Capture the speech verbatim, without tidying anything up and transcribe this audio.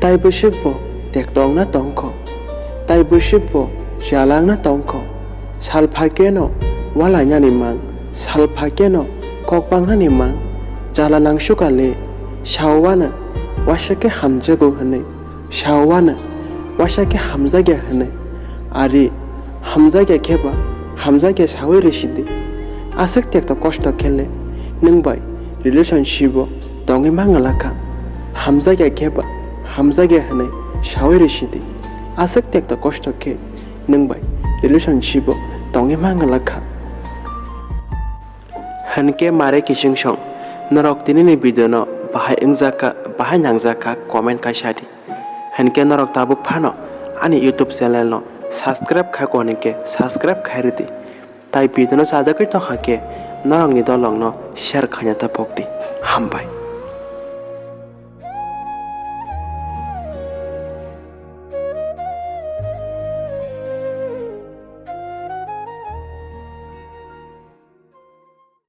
Tai bwswk bo tekto wngna tongkho, tai bwswk bo chala wngna tongkho. Sal phaikhe no walainani mang, sal phaikhe no kok pangnani mang. Chala nangsukha le, sao uanw, uaisa khe hamjago hwnwi, sao uanw, uaisa khe hamjakya hwnwi. Ari hamjakya khe ba hamjakya saui rwsidi. Aswk tekto kosto khe le nwng bai relationship o tongwi mangwlakha. Hamjakya khe ba hamjakya hwnwi saui rwsidi. Aswk tekto kosto khe nwng bai relationship o tongwi mangwlakha. Hwnkhe mare kiching song, norok tinini video no bahai wngjakha, bahai nangjakha, comment kaisa di. Hwnkhe norok tabuk phano ani YouTube channel no subscribe khai ko hwnkhe subscribe khai rwdi. Tai video no chajagwi tongkha khe norokni dolong no share khaina ta pokdi. Hambai.